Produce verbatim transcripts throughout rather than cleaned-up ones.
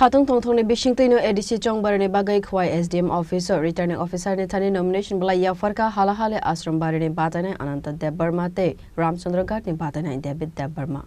Satung tongthokni bisingtwino A D C Chongbarini bagwi Khowai S D M office o returning officer ni thani nomination belai yapharkha, Halahali Ashram barini batainai Ananta Debbarma tei Ramchandra Ghat ni batainai David Debbarma.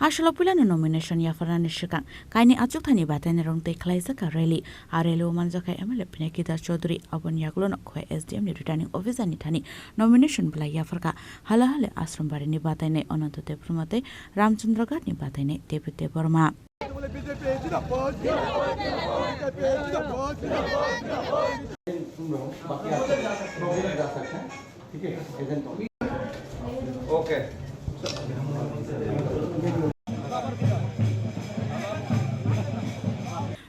Aswk puilano nomination yapharnani swkang kaini achukthani batainirok twi khlaijakha rally. A rally o manjakha M L A Pinaki Das Chaudhary, aboni yagulono Khowai S D M ni returning officer ni thani nomination belai yapharkha, Halahali Ashram barini batainai Ananta Debbarma tei Ramchandra Ghat ni batainai David Debbarma.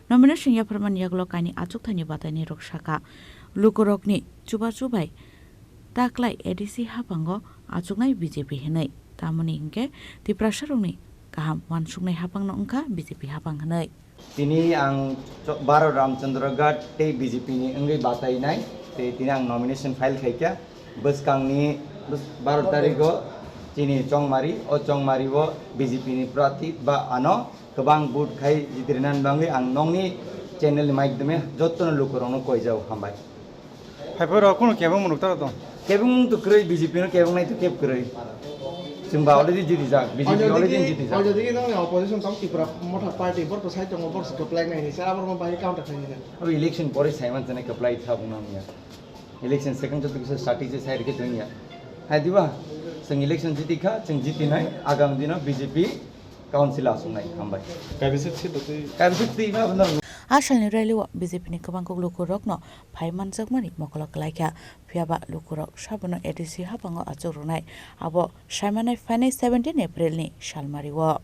Nomination yapharmani yagulo kaini achukthani batainirok sakha, lukurokni chubachu bai taklai A D C haphango achuknai B J P hinwi. Tamoni hinkhe Tiprasarokni kaham uansuknai haphangno wngkha B J P haphang hinwi. Tini ang cho-, Baro Ramchandra Ghat tei B J P ni wngwi batainai, tei tini ang nomination file khaikha. Bwskangni bwsk-, baro tarigo chini Chongmari, o Chongmari o B J P ni prati ba ano kwbang vote khai jitrinani bagwi ang nokni channel ni maidhyame jotono lukurokno koijao, hambai. Haiphai rok kunu kebeng mwnuk taro tong? Kebeng mwnuk to kwrwi, B J P no kebeng nai to keb kwrwi. Chwng ba already jiti jak, B J P already jiti jak. Already nang opposition tong Tripura Motha Party, borok to sai tongo, borok se kwplai nai ni, sir, abo rok no bahai counter khai nai. Abo election pore sai man chana kwplai tha bung nang ya. Election second to bisa strategy sai rikhe tong ya. Hai diba? Chwng election jiti kha, chwng jiti nai, agam dino B J P Council aswk nai, hambai. Kaibisa seat twi. Kaibisa twi ma bwno. A salni rally o B J P ni kwbang kok lukurokno phai manjakmani mokolo kwlaikha. Phiyaba lukurok sabono A D C haphango achuk rwnai. Abo saimanai phainai seventeen April ni salmari o.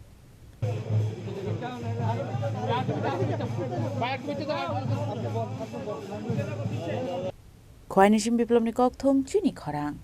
Khowai ni sim Biplop ni kokthum chini khorang.